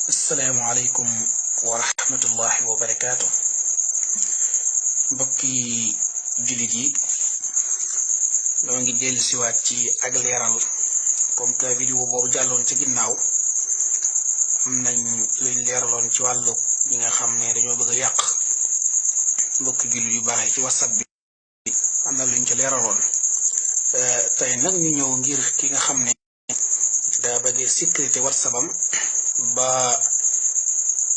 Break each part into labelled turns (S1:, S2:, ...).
S1: asalaamaaleykum wa rahmatullahi wa barakaatu mbokki jullit yi ñoo ngi dellu siwaat ci ak leeral comme que vidéo boobu jàlloon ci ginnaaw am nañ luñ leeraloon ci wàllu bi nga xam ne dañoo bëgg a yàq mbokki jullit yu baaxee ci whatsapp bi am na luñ ci leeraloon tey nag ñu ñëw ngir ki nga xam ne daa bëgg sécurité whatsapp am ba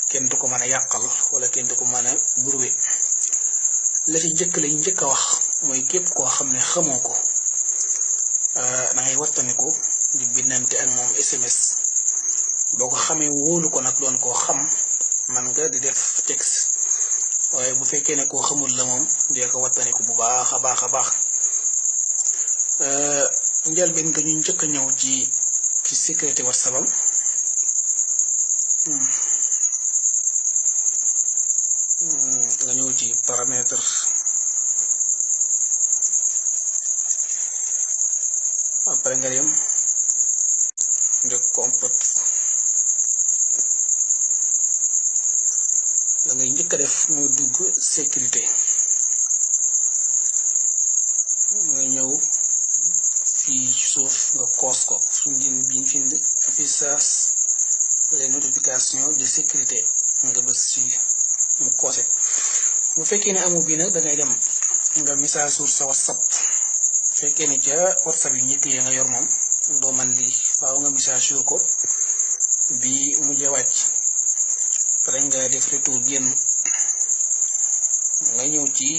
S1: kenn du ko mën a yàqal wala kenn du ko mën a burwe la ci njëkk lañ njëkk a wax mooy képp koo xam ne xamoo ko da ngay wattaniku di bindante ak moom SMS boo ko xamee wóolu ko nag doon koo xam man nga di def texte waaye bu fekkee ne koo xamul la moom dee ko wattaniku bu baax a baax a baax njëlbeen nga ñu njëkk a ñëw ci sécurité whatsapp am nga ñëw ci paramètre après nga dem de comporte la ngay njëkk a def mooy dugg sécurité nga ñëw fii ci suuf nga koos ko suñu biñ find affichage les notifications de sécurité nga bës ci mu koose bu fekkee ne amu bii nag dangay dem nga message sur sa whatsapp bu fekkee ne ca whatsapp yi njëkk yi nga yor moom doo man lii faaw nga message sur ko bi mujj a wàcc pare nga def retour génn nga ñëw ci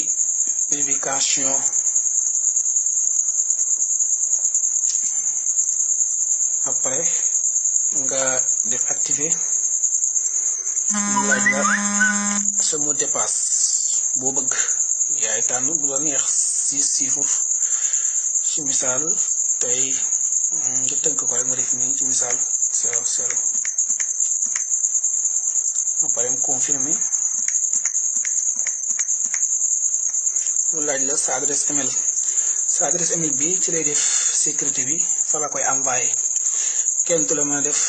S1: vérification après nga def activer mu laaj la sa mot de passe boo bëgg yaay tànn bu la neex 6 chiffres ci misaal tey nga tënk ko rek ma def nii ci misaal 00 après mu confirmer mu laaj la sa adresse email bi ci lay def sécurité bi fa la koy envoyé kenn tu la mën a def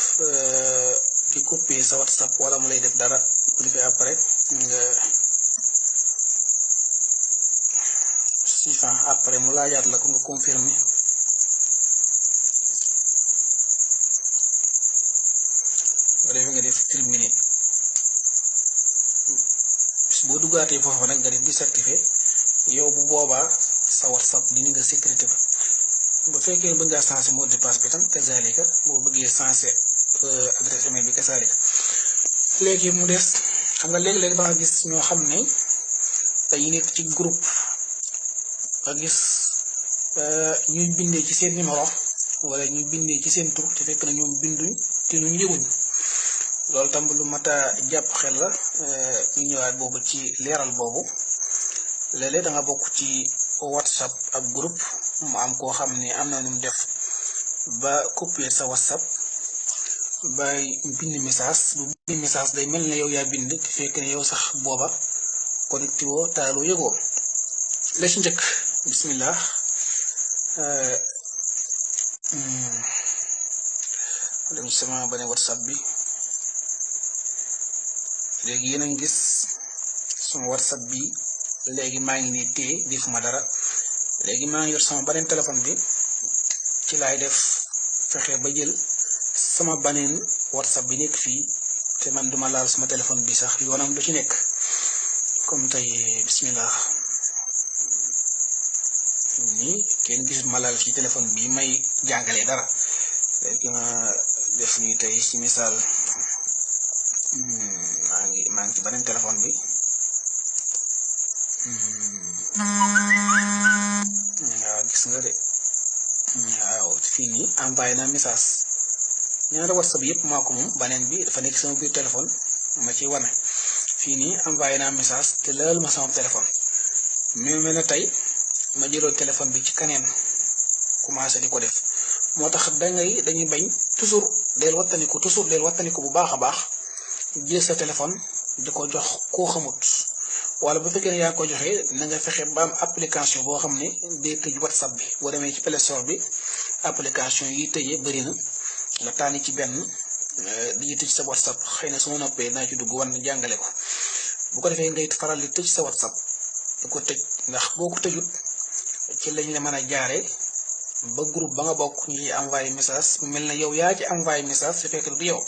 S1: di copier sa whatsapp wala mu lay def dara bu defee après nga siifan après mu laajaat la ko nga confirmer nga defee nga def terminer bis boo duggaatee foofu nag nga def désactiver yow bu boobaa sa whatsapp dina nga sécurité ba bu fekkee bëgg ngaa sensé mot de passe bi tam kazalika boo bëggee sensé adresse email bi kazalika léegi mu des xam nga léegi-léegi da nga gis ñoo xam ne dañuy nekk ci groupe nga gis ñuy bindee ci seen numéro wala ñuy bindee ci seen tur te fekk na ñoom binduñ te ñu yëguñ loolu tam lu mat a jàpp xel la ñu ñëwaat boobu ci leeral boobu léeg-léeg da nga bokk ci whatsapp ak groupe mu am koo xam ne am na nu mu def ba copier sa whatsapp ba bind message bu bind message day mel ne yow yaa bind te fekk ne yow sax booba connecté woo taaloo yëgoo la ci njëkk bismillah dem ci sama bane whatsapp bi léegi yéen a ngi gis sama whatsapp bi léegi maa ngi nii téye defuma dara léegi maa ngi yor sama beneen téléphone bi ci laay def fexe ba jël sama beneen whatsapp bi nekk fii te man duma laal sama téléphone bi sax yoonam lu ci nekk comme tey bismillah nii kenn gisul ma laal ci téléphone bi may jàngalee dara léegi ma def nii tey ci misaal maa ngi ci beneen téléphone bi waaw gis nga de waaw fii nii envoyé na message ñaari whatsapp yëpp maa ko moom beneen bi dafa nekk sama biir téléphone ma ci wane fii nii envoyé na message te laalu ma sama téléphone mais mel na tey ma jëloo téléphone bi ci kaneen commencé di ko def moo tax dañuy bañ toujours del wattaniku bu baax a baax jël sa téléphone di ko jox koo xamut wala bu fekkee ne yaa ko joxee na nga fexe ba am application boo xam ne day tëj whatsapp bi boo demee ci Play Store bi application yi tëjee bëri na nga tànn ci benn di tëj sa WhatsApp xëy na su ma noppee naa ci dugg wan jàngale ko bu ko defee ngay faral di tëj sa WhatsApp di ko tëj ndax boo ko tëjut ci lañ la mën a jaare ba groupe ba nga bokk ñu ci envoyé message mu mel na yow yaa ci envoyé message su fekk du yow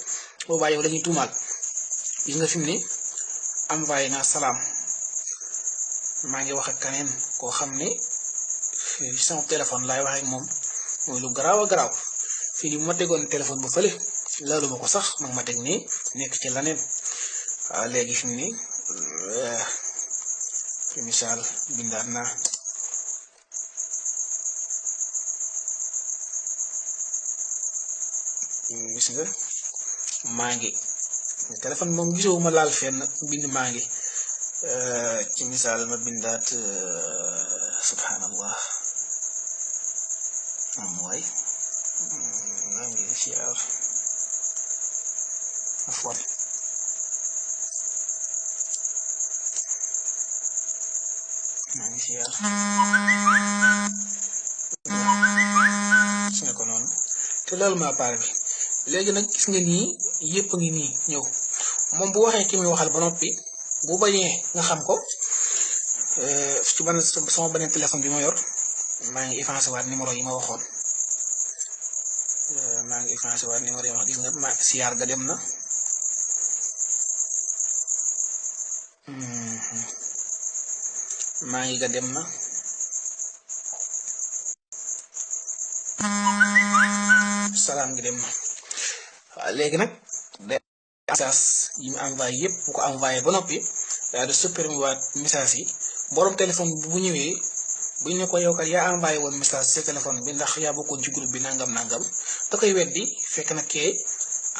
S1: boobaa yow la ñuy tuumaal. gis nga fi mu ne envoyé naa salaam maa ngi wax ak keneen koo xam ne sama téléphone laay wax ak moom mooy lu garaaw a garaaw fii nii bu ma tegoon téléphone bu fële laalu ma ko sax nag ma teg nii nekk ci laneen waaw léegi fi mu ne misaal bindaat naa gis nga maa ngi téléphone moom gisoo ma laal fenn bind maa ngi ci misaal ma bindaat subhanallah mooy maa ngi siyaar afwan maa ngi siyaar gis nga ko noonu te loolu ma pare bi léegi nag gis nga nii yëpp ngi nii ñëw moom bu waxee ki muy waxal ba noppi bu bañee nga xam ko ci ban sama beneen téléphone bi ma yor maa ngi effacé waat numéro yi ma waxoon maa ngi effacé waat numéro yi ma wax gis nga ma siyaar ga dem na maa ngi ga dem na salaam gi dem na waaw léegi nag message yi mu envoyé yëpp bu ko envoyé ba noppi daal di supprimer waat message yi borom téléphone bu ñëwee buñ ne ko yow kat yaa envoyé woon message ci téléphone bi ndax yaa bokkoon ci groupe bi nangam nangam da koy weddi fekk na kee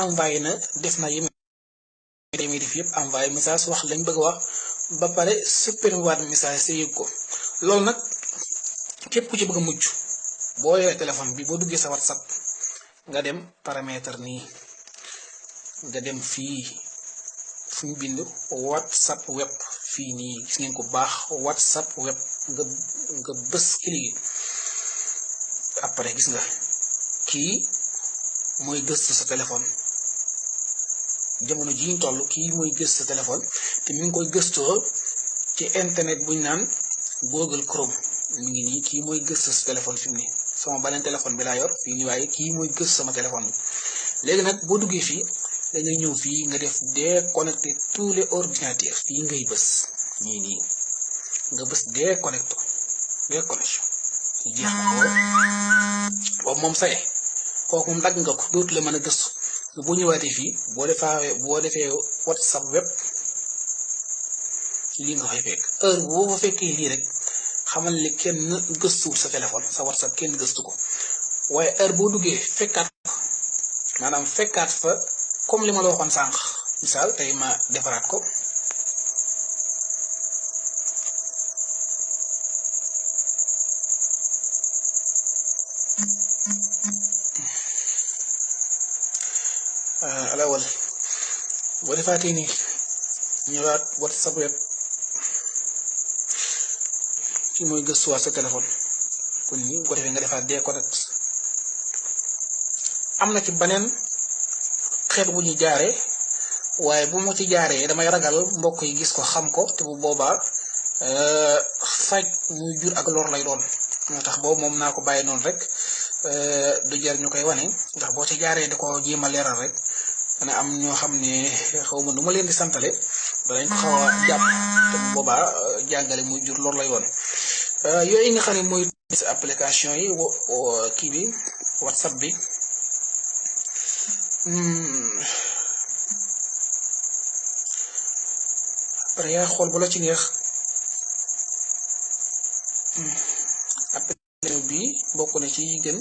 S1: envoyé na def na yi muy def yëpp envoyé message wax lañ bëgg a wax ba pare supprimer waat message ci yëg ko loolu nag képp ku ci bëgg a mucc boo yoree téléphone bi boo duggee sa WhatsApp nga dem paramètre nii nga dem fii fu ñu bind WhatsApp web fii nii gis ngeen ko baax WhatsApp web nga bës cliquer après gis nga kii mooy gëstu sa téléphone jamono ji ñu toll kii mooy gëstu sa téléphone te mi ngi koy gëstoo ci internet buñ naan Google Chrome mi ngi nii kii mooy gëstu sa téléphone fi mu ne sama beneen téléphone bi laa yor fii nii waaye kii mooy gëstu sama téléphone bi léegi nag boo duggee fii da ngay ñëw fii nga def déconnecter tous les ordinateurs fii ngay bës nii nga bës déconnexion jeex na boobu moom saye kooku moom dagg nga ko dootu la mën a gëstu boo ñëwaatee fii boo defee WhatsApp web lii nga fay fekk heure boo fa fekkee lii rek xamal ni kenn gëstuwul sa téléphone sa WhatsApp kenn gëstu ko waaye heure boo duggee fekkaat fa comme li ma la waxoon sànq misaal tey ma defaraat ko alawal boo defaatee nii ñëwaat WhatsApp web ci mooy gëstuwaat sa téléphone kon nii bu ko defee nga defaat déconnect am na ci beneen xeet bu ñu jaaree waaye bu ma ci jaaree damay ragal mbokk yi gis ko xam ko te bu boobaa faj muy jur ak lor lay doon moo tax boobu moom naa ko bàyyi noonu rek du jar ñu koy wane ndax boo ci jaaree da ko jéem a leeral rek dana am ñoo xam ne xaw ma nu ma leen di santale danañ ko xaw a jàpp te bu boobaa jàngale muy jur lor lay doon yooyu nga xam ne mooy application yi kii bi WhatsApp bi après yaa xool bu la ci neex application bi bokk na ci gën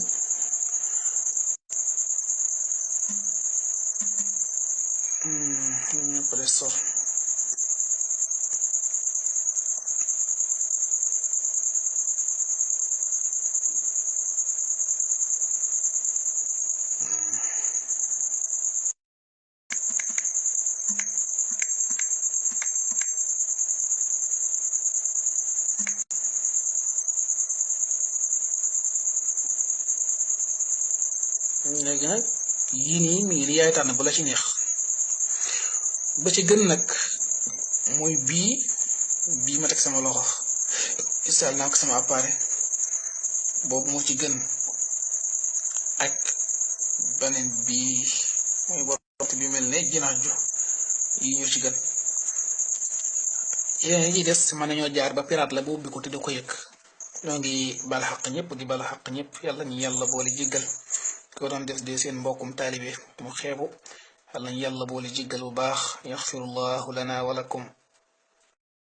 S1: Play Store léegi nag yii nii mi ngi ni yaay tànn bu la ci neex ba ci gën nag mooy bii ma teg sama loxo installé naa ko sama appareil boobu moo ci gën ak beneen bii mooy bopp bi mel ne jinax ju yi ñu ci gën yeneen yi des mën nañoo jaar ba pirate la ba ubbi ko te du ko yëg ñoo ngi bala xaq ñëpp di bala xaq ñëpp yàlla ñu yàlla boole jéggal ko doon def de seen mbokkum taalibe mu xeebu yàlla ñu yàlla boole jéggal bu baax yaxfirullahu lana wa lakum